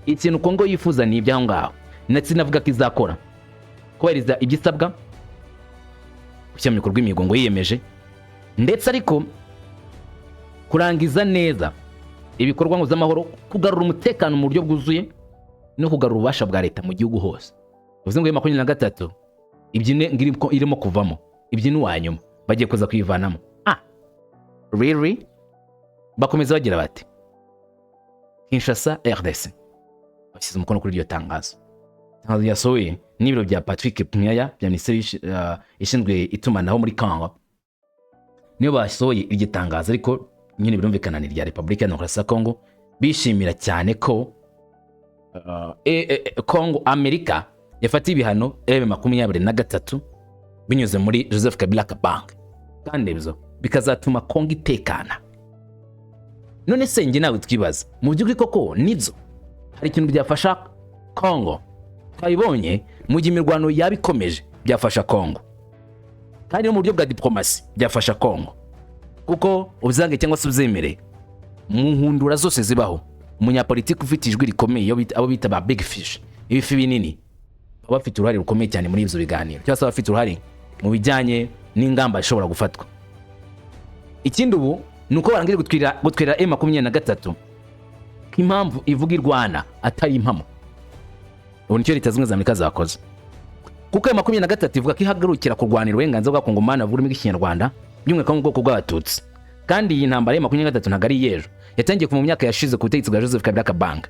S1: ikintu Kongo yifuza ni ibyaho ngaho, ndetse inavuga ko izakora kubahiriza ibyo isabwa, gushyira mu bikorwa imihigo ngo yiyemeje, ndetse ariko kurangiza neza ibikorwa ngo z'amahoro, kugarura umutekano mu buryo bwuzuye no kugarura ububasha bwa leta mu gihugu hose. Bivuze ngo 23 ibyine ngo irimo kuvamo, ibyine uwa nyuma bagiye kuza kuyivanamo. Ah, really? Bakomeza bagira bati Kinshasa, RDC bashyize umukono kuri iryo tangazo. Itangazo ryasohowe n'ibiro bya Patrick Muyaya bya Minisiteri ishinzwe itumanaho muri Congo. Niyo basohoye iryo tangazo, ariko nyine birumvikana ni irya Repubulika ya Demokarasi ya Congo, bishimira cyane ko Congo, Amerika yafatiye ibihano M23 binyuze muri Joseph Kabila Kabange, kandi ibyo bikazatuma Congo itekana. None se njye nawe twibaza, mu by'ukuri koko nibyo hari ikintu byafasha Congo? Twabibonye mu gihe imirwano yaba ikomeje, byafasha Congo, kandi no mu buryo bwa diplomasi byafasha Congo, kuko ubyange cyangwa se ubyemere, mu nkundura zose zibaho, umunyapolitiki ufite ijwi rikomeye, abo bita ba big fish, ibifi binini, baba bafite uruhare rukomeye cyane muri ibyo biganiro, cyangwa se baba bafite uruhare mu bijyanye n'ingamba zishobora gufatwa. Ikindi ubu ni uko barangije gutwira M23 ko impamvu ivuga irwana atari impamo. Ubu nicyo Leta Zunze Ubumwe za Amerika zakoze, kuko M23 ivuga ko ihagarukira kurwanira uburenganzira bw'Abakongomani bavuga ururimi rw'Ikinyarwanda, by'umwihariko mu bwoko bw'Abatutsi. Kandi iyi ntambara ya 23 ntabwo ari iy'ejo, yatangiye kuva mu myaka yashize ku butegetsi bwa Joseph Kabila Kabange.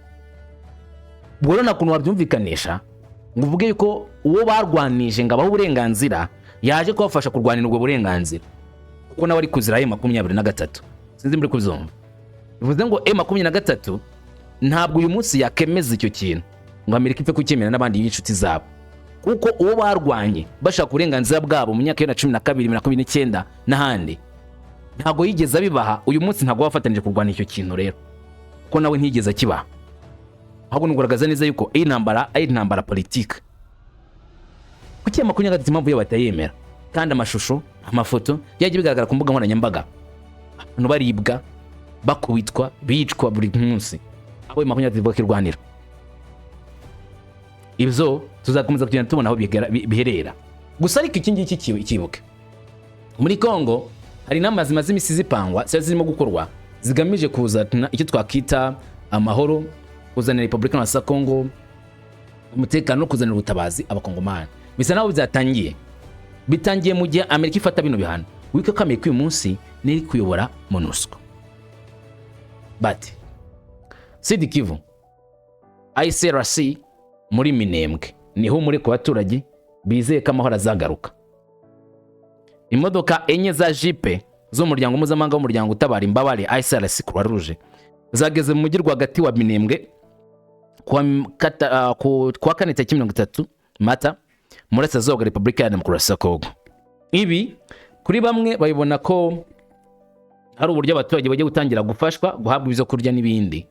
S1: Ubwo rero nta kuntu wabyumvikanisha ngo uvuge yuko uwo barwanije ngo abahe uburenganzira yaje kubafasha kurwanira ubwo burenganzira, kuko nawe ari kuzira M23. Sinzi muri kubyumva. Bivuze ngo M23 ntabwo uyu munsi yakemeza icyo kintu ngo Amerika ipfe kucyemera n'abandi b'inshuti zabo, kuko uwo barwanye bashaka uburenganzira bwabo mu myaka ya 12, 2019 n'ahandi ntabwo yigeze abibaha. Uyu munsi ntabwo bafatanyije kurwana icyo kintu rero, kuko nawe ntiyigeze akibaha. Ahubwo ni ukugaragaza neza yuko iyi ntambara ari intambara politike. Kuki M23 impamvu yo batayemera, kandi amashusho, amafoto yagiye bigaragara ku mbuga nkoranyambaga, abantu baribwa, bakubitwa, bicwa buri munsi, abo 23 ivuga ko irwanira? Ibyo tuzakomeza kugenda tubona aho biherera. Gusa ariko iki ngiki kibuke, muri Congo hari inama zimaze iminsi zipangwa ziba zirimo gukorwa zigamije kuzana icyo twakita amahoro, kuzanira Repubulika ya Congo umutekano no kuzanira ubutabazi Abakongomani. Bisa naho byatangiye, bitangiye mu gihe Amerika ifata bino bihano. Wibuke ko Amerika uyu munsi niri kuyobora MONUSCO. Bati Sud Kivu, ICRC muri Minembwe niho muri ku baturage bizeye ko amahoro azagaruka. Imodoka enye za jipe z'umuryango mpuzamahanga w'umuryango utabara imbabare ICRC Croix Rouge zageze mu mujyi rwagati wa Minembwe kuwa kane tariki 30 Mata, mu burasirazuba bwa Repubulika ya Demokarasi ya Kongo. Ibi kuri bamwe babibona ko hari uburyo abaturage bajya gutangira gufashwa, guhabwa ibyo kurya n'ibindi.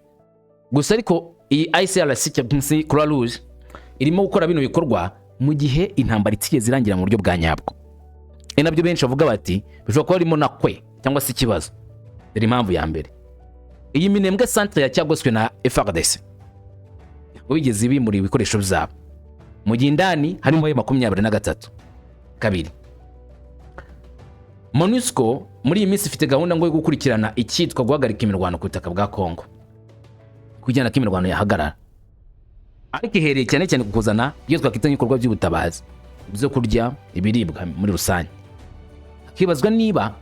S1: Gusa ariko iyi ICRC cyangwa se Croix Rouge irimo gukora bino bikorwa mu gihe intambara itigeze irangira mu buryo bwa nyabwo. Ni nabyo benshi bavuga bati bishobora kuba harimo na kwe cyangwa se ikibazo. Dore impamvu ya mbere: iyi Minembwe centre yacyagoswe na FARDC, ntabwo bigeze bimura ibikoresho byabo, mu gihe indani harimo 23. Kabiri, MONUSCO muri iyi minsi ifite gahunda ngo yo gukurikirana icyitwa guhagarika imirwano ku butaka bwa Congo, kugira ngo imirwano yahagarara, ariko ihereye cyane cyane ku kuzana iyo twakwita nk'ibikorwa by'ubutabazi. Ibyo kurya, ibiribwa muri rusange. Hakibazwa niba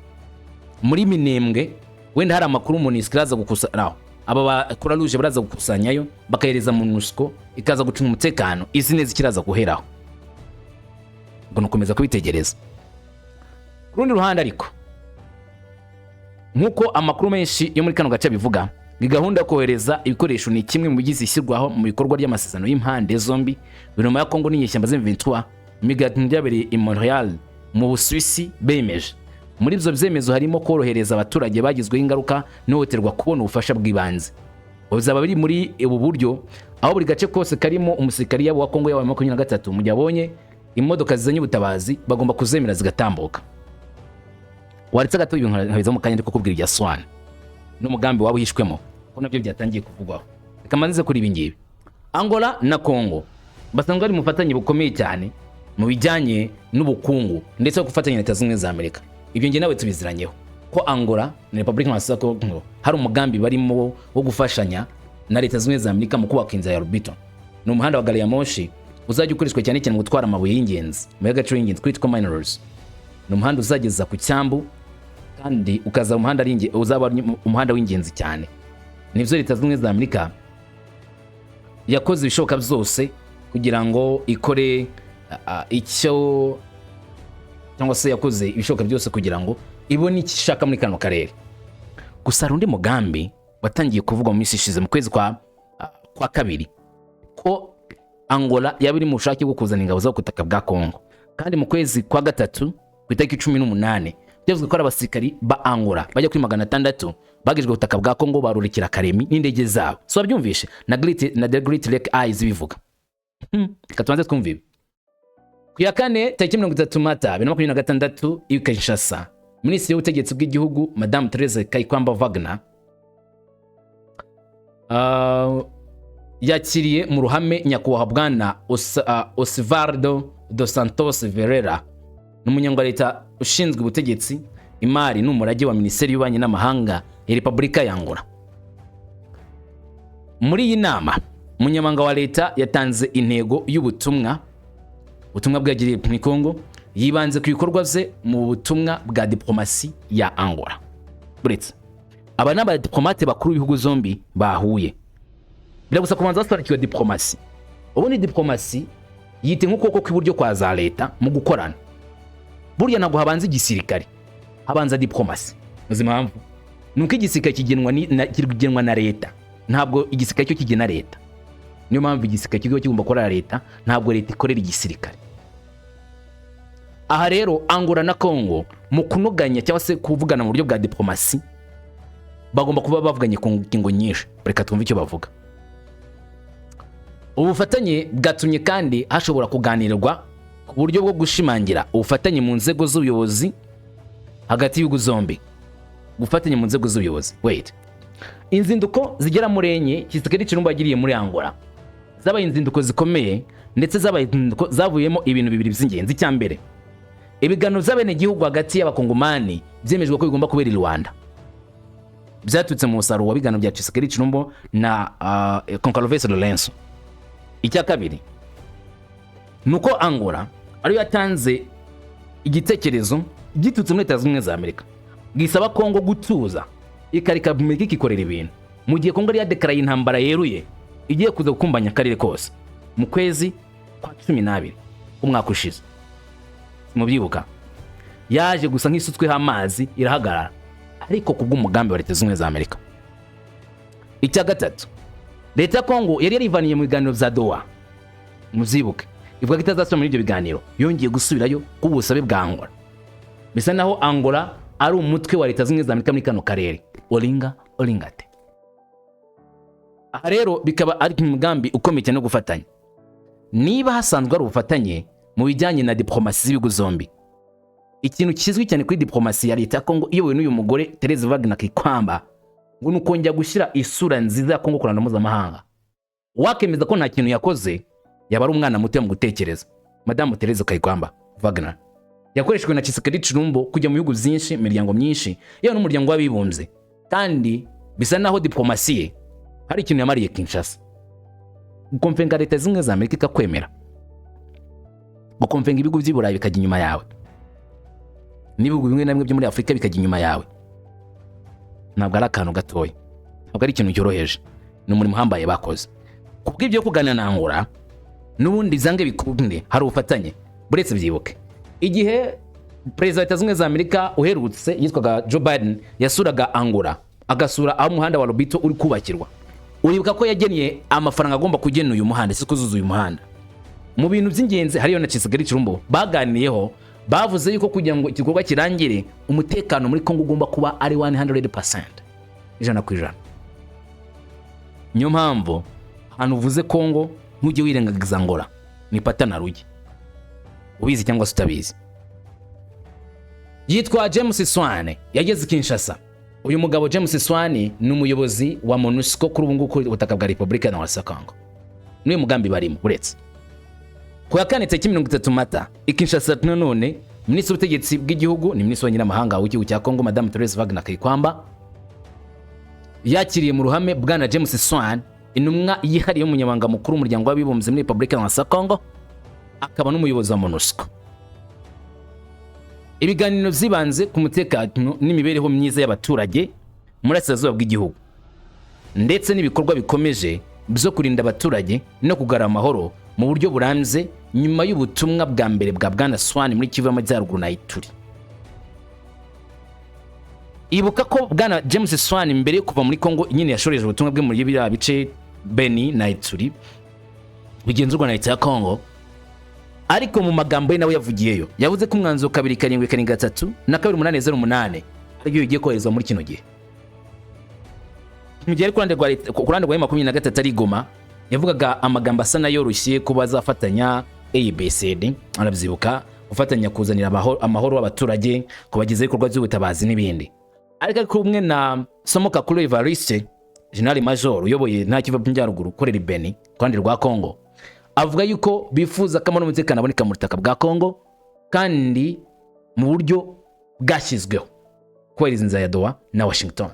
S1: muri Minembwe wenda hari amakuru MONUSCO iraza gukusanya, aba ba Croix Rouge baraza gukusanyayo bakahereza MONUSCO, ikaza gucunga umutekano izi neza ikiraza guheraho. Ngo nukomeza kubitegereza. Ku rundi ruhande ariko, nk'uko amakuru menshi yo muri kano gace abivuga, ni gahunda yo kohereza ibikoresho ni kimwe mu bigize ishyirwaho mu bikorwa ry'amasezerano y'impande zombi guverinoma ya Kongo n'inyeshyamba z'M23 mu biganiro byabereye i Montreal mu Busuwisi bemeje. Muri ibyo byemezo harimo korohereza abaturage bagizweho ingaruka n'ihohoterwa kubona ubufasha bw'ibanze. Bizaba biri muri ubu buryo, aho buri gace kose karimo umusirikari, yaba wa Kongo, yaba 23, mu gihe abonye imodoka zizanye ubutabazi bagomba kuzemera zigatambuka. Waretse gato ibintu nkabiza mu kanya, ndi kukubwira ibya Swan n'umugambi waba uhishwemo, ko nabyo byatangiye kuvugwaho. Reka mbanze kuri ibi ngibi. Angola na Congo basanzwe bari mu bufatanye bukomeye cyane mu bijyanye n'ubukungu ndetse no gufatanya na Leta Zunze Ubumwe za Amerika. Ibyo njye nawe tubiziranyeho ko Angola na Repubulika ya Congo hari umugambi barimo wo gufashanya na Leta Zunze Ubumwe za Amerika mu kubaka inzira ya Lobito. Ni umuhanda wa gari ya moshi uzajya ukoreshwa cyane cyane mu gutwara amabuye y'ingenzi, amabuye y'agaciro y'ingenzi, critical minerals. Ni umuhanda uzageza ku cyambu kandi ukazaba umuhanda ari uzaba ari umuhanda w'ingenzi cyane. Nibyo, Leta Zunze Ubumwe za Amerika yakoze ibishoboka byose kugira ngo ikore icyo, cyangwa se yakoze ibishoboka byose kugira ngo ibone icyo ishaka muri kano karere. Gusa hari undi mugambi watangiye kuvugwa mu minsi ishize, mu kwezi kwa kabiri, ko Angola yaba iri mu bushake bwo kuzana ingabo zo ku butaka bwa Congo. Kandi mu kwezi kwa gatatu ku itariki 18 byavuzwe ko ari abasirikari ba Angola bajya kuri 600 bagejejwe ku butaka bwa Congo, barurikira Karemi n'indege zabo. So wabyumvishe na the Great Lake Eyes bivuga. Reka tubanze twumve ibi. Ku ya kane, tariki 30 Mata 2026, i Kinshasa, Minisitiri w'Ubutegetsi bw'Igihugu, Madamu Therese Kayikwamba Wagner, yakiriye mu ruhame nyakubahwa Bwana Osvaldo dos Santos Ferreira. Ni umunyamabanga wa leta ushinzwe ubutegetsi, imari n'umurage wa Minisiteri y'Ububanyi n'Amahanga ya Repubulika ya Angola. Muri iyi nama, umunyamabanga wa leta yatanze intego y'ubutumwa, ubutumwa bwagiriye muri Congo, yibanze ku bikorwa bye mu butumwa bwa diplomasi ya Angola. Buretse aba ni abadiplomate bakuru b'ibihugu zombi bahuye. Biragusa kubanza basobanukiwe diplomasi. Ubundi diplomasi yite nk'ukuboko kw'iburyo kwa za leta mu gukorana. Burya ntabwo habanza igisirikare, habanza diplomasi. Uzi impamvu? Ni uko igisirikare kigenwa na leta, ntabwo igisirikare cyo kigena leta. Niyo mpamvu igisirikare kiba kigomba gukorera leta, ntabwo leta ikorera igisirikare. Aha rero, Angola na Congo mu kunoganya cyangwa se kuvugana mu buryo bwa diplomasi bagomba kuba bavuganye ku ngingo nyinshi. Reka twumve icyo bavuga. Ubu bufatanye bwatumye kandi hashobora kuganirwa ku buryo bwo gushimangira ubufatanye mu nzego z'ubuyobozi hagati y'ibihugu zombi. Gufatanya mu nzego z'ubuyobozi, wait. Inzinduko zigera muri enye Tshisekedi Tshilombo yagiriye muri Angola zabaye inzinduko zikomeye, ndetse zabaye inzinduko zavuyemo ibintu bibiri by'ingenzi. Icya mbere, ibiganiro by'abenegihugu hagati y'abakongomani byemejwe ko bigomba kubera i Rwanda, byaturutse mu musaruro wa biganiro bya Tshisekedi Tshilombo na Goncalves Lourenço. Icya kabiri ni uko Angola ariyo yatanze igitekerezo giturutse muri Leta Zunze Ubumwe za Amerika gisaba Kongo gutuza, ikareka Amerika ikikorera ibintu, mu gihe Kongo yari yadekaraye intambara yeruye igiye kuza gukumbanya akarere kose mu kwezi kwa 12 umwaka ushize. Mubyibuka, yaje gusa nk'isutsweho amazi irahagarara, ariko ku bw'umugambi wa Leta Zunze Ubumwe za Amerika. Icya gatatu, leta ya Kongo yari yarivaniye mu biganiro bya Doha, mubyibuke, ivuga ko itazasubira muri ibyo biganiro, yongeye gusubirayo ku busabe bwa Angola. Bisa naho Angola ari umutwe wa Leta Zunze Ubumwe za Amerika muri kano karere, oringa oringate. Aha rero bikaba ari umugambi ukomeye cyane wo gufatanya. Niba hasanzwe hari ubufatanye mu bijyanye na diplomasi z'ibihugu zombi, ikintu kizwi cyane kuri diplomasi ya leta ya Kongo iyobowe n'uyu mugore Therese Wagner Kayikwamba ngo ni ukongera gushyira isura nziza ya Kongo ku ruhando mpuzamahanga. Wakemeza ko nta kintu yakoze yaba ari umwana muto mu gutekereza. Madamu Therese Kayikwamba Wagner yakoreshejwe na Tshisekedi Tshilombo kujya mu bihugu byinshi, imiryango myinshi, yewe n'Umuryango w'Abibumbye, kandi bisa naho diplomasi ye hari ikintu yamariye Kinshasa. Gukompenga Leta Zimwe za Amerika ikakwemera. Gukonvenga ibihugu by'i Burayi bikajya inyuma yawe, n'ibihugu bimwe na bimwe byo muri Afurika bikajya inyuma yawe, ntabwo ari akantu gatoya, ntabwo ari ikintu cyoroheje. Ni umurimo uhambaye bakoze. Ku bw'ibyo, kuganira na Angola n'ubundi zange bikunde hari ubufatanye. Buretse byibuke igihe Perezida wa Leta Zunze Ubumwe za Amerika uherutse yitwaga Joe Biden yasuraga Angola, agasura aho umuhanda wa Lobito uri kubakirwa. Uribuka ko yagennye amafaranga agomba kugena uyu muhanda, si kuzuza uyu muhanda. Mu bintu by'ingenzi hariyo na Tshisekedi Tshilombo baganiriyeho, bavuze yuko kugira ngo igikorwa kirangire, umutekano muri Kongo ugomba kuba ari 100%, 100%. Niyo mpamvu ahantu uvuze Kongo ntujye wirengagiza Angola, ni pata na rugi, ubizi cyangwa se utabizi. Yitwa James Swan, yageze i Kinshasa. Uyu mugabo James Swan ni umuyobozi wa MONUSCO kuri ubu ngubu ku butaka bwa Repubulika ya Congo. N'uyu mugambi barimo. Uretse ku ya kane tariki 30 Mata i Kinshasa nanone, Minisitiri w'ubutegetsi bw'igihugu ni Minisitiri w'Abanyamahanga w'igihugu cya Congo, Madamu Therese Wagner Kayikwamba, yakiriye mu ruhame Bwana James Swan, intumwa yihariye y'Umunyamabanga Mukuru w'Umuryango w'Abibumbye muri Repubulika ya Congo, akaba n'umuyobozi wa MONUSCO. Ibiganiro byibanze ku mutekano n'imibereho myiza y'abaturage muri Burasirazuba bw'igihugu, ndetse n'ibikorwa bikomeje byo kurinda abaturage no kugarura amahoro mu buryo burambye, nyuma y'ubutumwa bwa mbere bwa Bwana Swan muri Kivu y'Amajyaruguru na Ituri. Ibuka ko Bwana James Swan mbere yo kuva muri Congo nyine yashoreje ubutumwa bwe muri biriya bice Beni na Ituri bigenzurwa na leta ya Congo. Ariko mu magambo ye nawe yavugiyeyo, yavuze ko umwanzuro 2773 na 2808 aribyo bigiye koherezwa muri kino gihe. Mu gihe ari ku ruhande rwa ku ruhande rwa M23 ari i Goma, yavugaga amagambo asa n'ayoroshye ko bazafatanya ABCD, arabyibuka, gufatanya kuzanira amahoro abaturage, kubagezaho ibikorwa by'ubutabazi n'ibindi. Ariko ari kumwe na Somo Kakuru Evariste, General Major uyoboye nta Kivu y'Amajyaruguru ukorera i Beni ku ruhande rwa Congo, avuga yuko bifuza ko amahoro n'umutekano aboneka mu butaka bwa Congo kandi mu buryo bwashyizweho kubahiriza inzira ya Doha na Washington.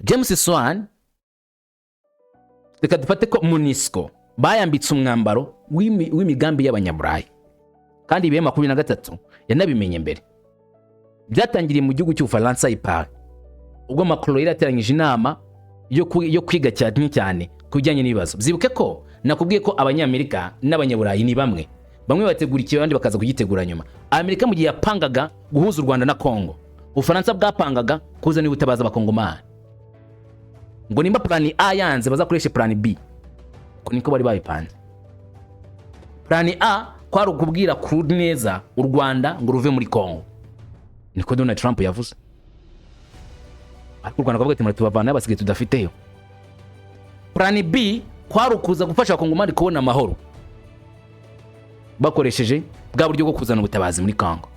S1: James Swan, reka dufate ko MONUSCO bayambitse umwambaro w'imigambi y'Abanyaburayi, kandi ibihe 23 yanabimenye mbere. Byatangiriye mu gihugu cy'Ubufaransa i Paris, ubwo Macron yari yateranyije inama yo kwiga cyane cyane ku bijyanye n'ibibazo. Byibuke ko nakubwiye ko Abanyamerika n'Abanyaburayi ni bamwe, bamwe bategura ikibazo, abandi bakaza kugitegura nyuma. Amerika mu gihe yapangaga guhuza u Rwanda na Congo, Ubufaransa bwapangaga kuzana ubutabazi Abakongomani, ngo nimba plan A yanze bazakoreshe plan B. Uko niko bari babipanze. Plan A kwari ukubwira ku neza u Rwanda ngo ruve muri Congo, niko Donald Trump yavuze. Ariko u Rwanda rwavuga ati: "Muratubavana basigaye tudafiteyo." Plan B kwari ukuza gufasha Abakongomani kubona amahoro bakoresheje bwa buryo bwo kuzana ubutabazi muri Congo.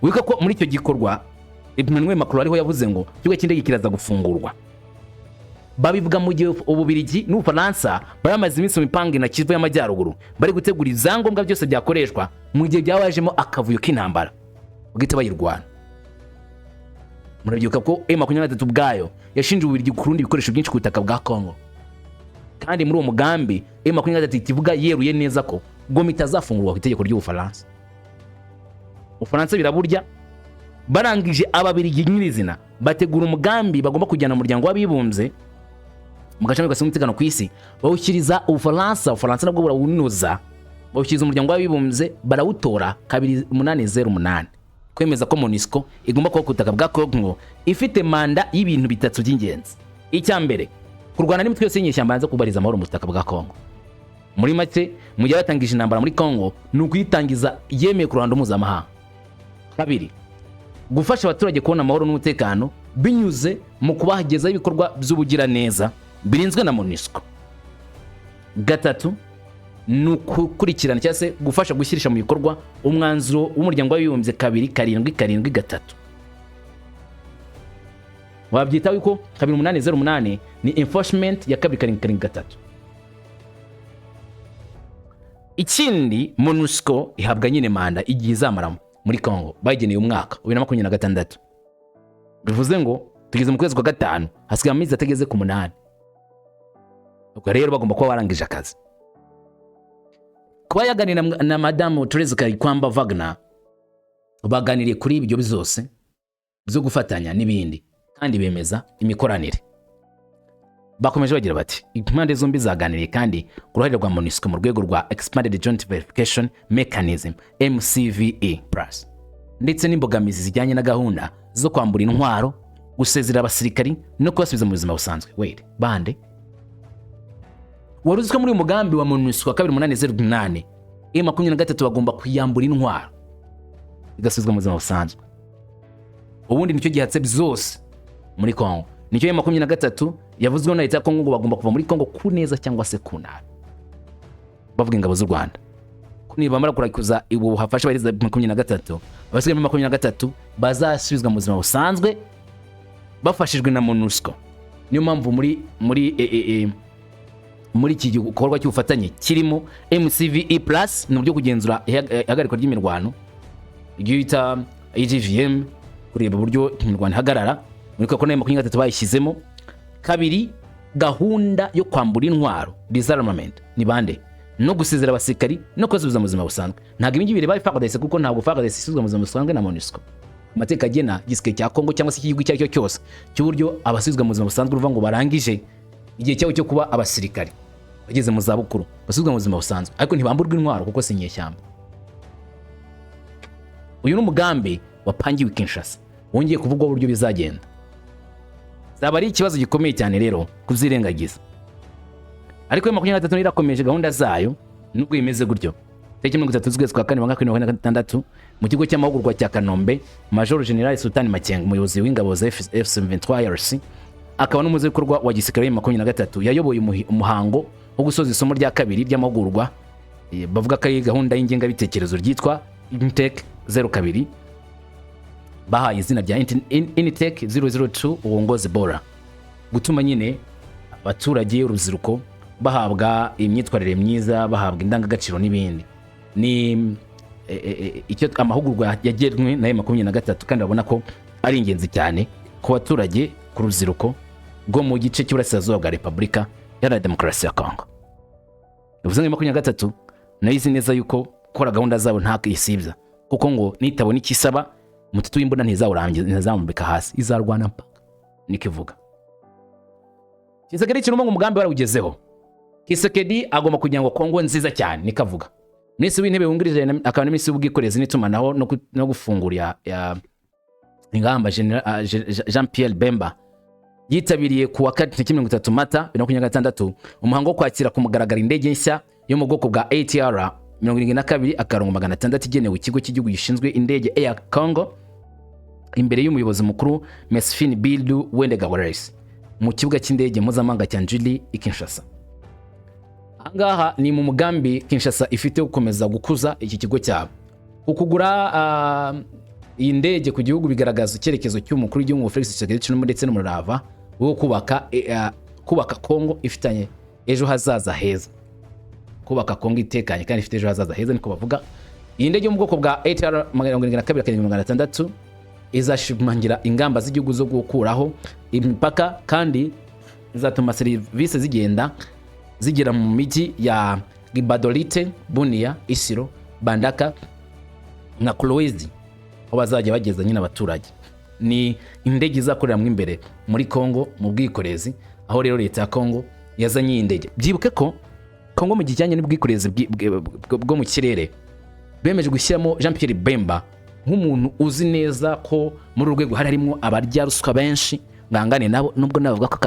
S1: Wibuke ko muri icyo gikorwa Emmanuel Macron ariho yavuze ngo ikibuga cy'indege kiraza gufungurwa. Babivuga mu gihe Ububirigi n'Ubufaransa bari bamaze iminsi mu mipango na Kivu y'Amajyaruguru, bari gutegura ibyangombwa byose byakoreshwa mu gihe byabajemo akavuyo k'intambara bagahita bayirwana. Murabyibuka ko M23 ubwayo yashinje Ububirigi kurunda ibikoresho byinshi ku butaka bwa Congo, kandi muri uwo mugambi M23 ivuga yeruye neza ko Goma itazafungurwa ku itegeko ry'Ubufaransa. Ubufaransa biraburya. Barangije, Ababirigi nyirizina bategura umugambi bagomba kujyana mu Muryango w'Abibumbye, mu gashami gashinzwe umutekano ku isi, bawushyiriza Ubufaransa. Ubufaransa nabwo burawunoza, bawushyiriza Umuryango w'Abibumbye, barawutora 2808, kwemeza ko MONUSCO igomba kuba ku butaka bwa Congo, ifite manda y'ibintu bitatu by'ingenzi. Icya mbere, kurwana n'imitwe yose y'inyeshyamba yanze kubariza amahoro mu butaka bwa Congo. Muri make, mu gihe batangije intambara muri Congo, ni ukuyitangiza yemeye ku ruhando mpuzamahanga. Kabiri, gufasha abaturage kubona amahoro n'umutekano binyuze mu kubagezaho ibikorwa by'ubugiraneza birinzwe na MONUSCO. Gatatu, ni ukukurikirana cyangwa se gufasha gushyirisha mu bikorwa umwanzuro w'Umuryango w'Abibumbye 2773. Wabyita yuko 2808 ni enforcement ya 2773. Ikindi, MONUSCO ihabwa nyine manda igihe izamaramo muri Congo, bayigeneye umwaka 2026. Bivuze ngo tugeze mu kwezi kwa gatanu, hasigaye amezi atageze ku 8. Ubwo rero bagomba kuba barangije akazi. Kuba yaganira na Madamu Therese Kayikwamba Wagner, baganiriye kuri ibyo byose byo gufatanya n'ibindi, kandi bemeza imikoranire. Bakomeje bagira bati: "Impande zombi zaganiriye kandi ku ruhare rwa MONUSCO mu rwego rwa Expanded Joint Verification Mechanism, MCVE+, ndetse n'imbogamizi zijyanye na gahunda zo kwambura intwaro, gusezerera abasirikari no kubasubiza mu buzima busanzwe." Wait, bande? Wari uzi ko muri uyu mugambi wa MONUSCO wa 2808, M23 bagomba kuyambura intwaro igasubizwa mu buzima busanzwe? Ubundi nicyo gihatse byose muri Kongo, nicyo M23 yavuzweho na leta ya Kongo, ngo bagomba kuva muri Kongo ku neza cyangwa se ku nabi. Bavuga ingabo z'u Rwanda ko nibamara kurakuza ubu hafasha abahereza 23, abasigaye muri 23 bazasubizwa mu buzima busanzwe bafashijwe na MONUSCO. Niyo mpamvu muri iki gikorwa cy'ubufatanye kirimo MCVE+, ni uburyo kugenzura ihagarikwa ry'imirwano, ibyo bita AGVM, kureba uburyo imirwano ihagarara muri koko nayo 23 bayishyizemo. Kabiri, gahunda yo kwambura intwaro, disarmament, ni bande, no gusezera abasirikari no kubasubiza mu buzima busanzwe. Ntabwo ibi ngibi bireba FARDC, kuko ntabwo FARDC isubizwa mu buzima busanzwe na MONUSCO. Amategeko agena igisirikare cya Kongo cyangwa se igihugu icyo ari cyo cyose cy'uburyo abasubizwa mu buzima busanzwe, uruvuga ngo barangije igihe cyabo cyo kuba abasirikari, bageze mu zabukuru, basubizwa mu buzima busanzwe, ariko ntibamburwa intwaro kuko si inyeshyamba. Uyu ni umugambi wapangiwe Kinshasa, wongeye kuvugwaho uburyo bizagenda. Zaba ari ikibazo gikomeye cyane rero kuzirengagiza. Ariko 23 irakomeje gahunda zayo nubwo imeze gutyo. Tariki 30 z'ukwezi kwa kane 2026, mu kigo cy'amahugurwa cya Kanombe, Major General Sultan Makenga, umuyobozi w'ingabo za AFC/M23 RC, akaba n'umuhuzabikorwa wa gisirikare 23, yayoboye umuhango wo gusoza isomo rya kabiri ry'amahugurwa, bavuga ko ari gahunda y'ingengabitekerezo ryitwa Intec 02, bahaye izina rya Intec 002 Uongozi Bora, gutuma nyine abaturage, urubyiruko bahabwa imyitwarire myiza, bahabwa indangagaciro n'ibindi. Ni icyo amahugurwa yagenwe na 23, kandi babona ko ari ingenzi cyane ku baturage, ku rubyiruko rwo mu gice cy'uburasirazuba bwa Repubulika Iharanira Demokarasi ya Kongo. Bivuze ngo 23 nayo izi neza yuko gukora gahunda zabo nta isibya, kuko ngo nitabona icyo isaba, umututu w'imbunda ntizawumbika hasi, izarwana mpaka, niko ivuga. Tshisekedi Tshilombo ngo umugambi warawugezeho. Tshisekedi agomba kugira ngo Kongo nziza cyane, niko avuga. Minisitiri w'Intebe wungirije akaba na Minisitiri w'Ubwikorezi n'Itumanaho no gufungura ya ingamba, Jean Pierre Bemba, yitabiriye ku wa kane tariki 30 Mata 2026 umuhango wo kwakira ku mugaragaro indege nshya yo mu bwoko bwa ATR 72-600 igenewe ikigo cy'igihugu gishinzwe indege Air Congo, imbere y'umuyobozi mukuru Mesfin Bildu Wende Gawares, mu kibuga cy'indege mpuzamahanga cya Njili i Kinshasa. Ahangaha ni mu mugambi Kinshasa ifite wo gukomeza gukuza iki kigo cyabo. Ukugura iyi ndege ku gihugu bigaragaza icyerekezo cy'umukuru w'igihugu Felix Tshisekedi Tshilombo ndetse n'umurava wo kubaka Kongo ifitanye ejo hazaza heza, kubaka Kongo itekanye kandi ifite ejo hazaza heza, niko bavuga. Iyi ndege yo mu bwoko bwa ATR 72-600 izashimangira ingamba z'igihugu zo gukuraho imipaka, kandi izatuma serivisi zigenda zigera mu mijyi ya Gbadolite, Bunia, Isiro, Mbandaka na Kolwezi, aho bazajya bageza nyine abaturage. Ni indege izakoreramo imbere muri Kongo mu bwikorezi, aho rero leta ya Kongo yazanye iyi ndege. Byibuke ko Kongo mu kijyanye n'ubwikorezi bwo mu kirere bemeje gushyiramo Jean Pierre Bemba nk'umuntu uzi neza ko muri uru rwego hari harimo abarya ruswa benshi, ngangane nabo, nubwo nawe bavuga ko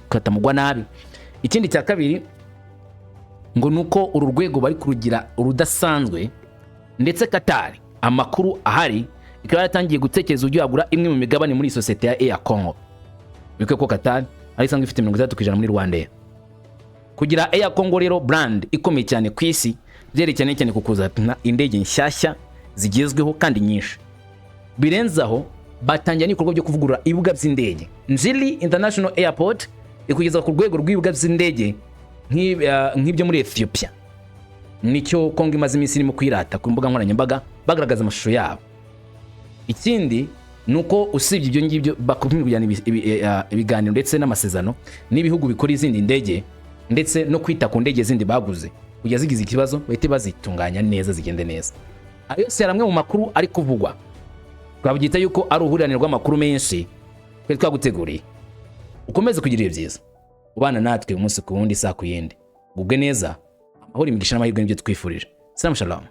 S1: katamugwa nabi. Ikindi cya kabiri ngo ni uko uru rwego bari kurugira urudasanzwe, ndetse Qatar, amakuru ahari, ikaba yaratangiye gutekereza uburyo yagura imwe mu migabane muri iyi sosiyete ya Air Congo. Wibuke ko Qatar ari isanzwe ifite 60% muri Rwanda. Kugira Air Congo rero, brand ikomeye cyane ku isi, byerekeranye cyane ku kuzana indege nshyashya zigezweho kandi nyinshi. Birenze aho, batangira n'ibikorwa byo kuvugurura ibibuga by'indege. Njili International Airport ikugeza ku rwego rw'ibibuga by'indege nk'ibyo muri Ethiopia. Nicyo Kongo imaze iminsi irimo kwirata ku mbuga nkoranyambaga, bagaragaza amashusho yabo. Ikindi ni uko usibye ibyo ngibyo, bakomeye kujyana ibiganiro ndetse n'amasezerano n'ibihugu bikora izindi ndege, ndetse no kwita ku ndege zindi baguze. Kujya zigize ikibazo bahite bazitunganya neza, zigende neza. Ayo yose yari amwe mu makuru ari kuvugwa. Twabyita yuko ari uruhurirane rw'amakuru menshi twari twaguteguriye. Ukomeze kugira ibihe byiza, ubana natwe umunsi ku wundi, isaha ku yindi. Gubwe neza, amahoro, imigisha n'amahirwe nibyo twifurije. Salamu shalom.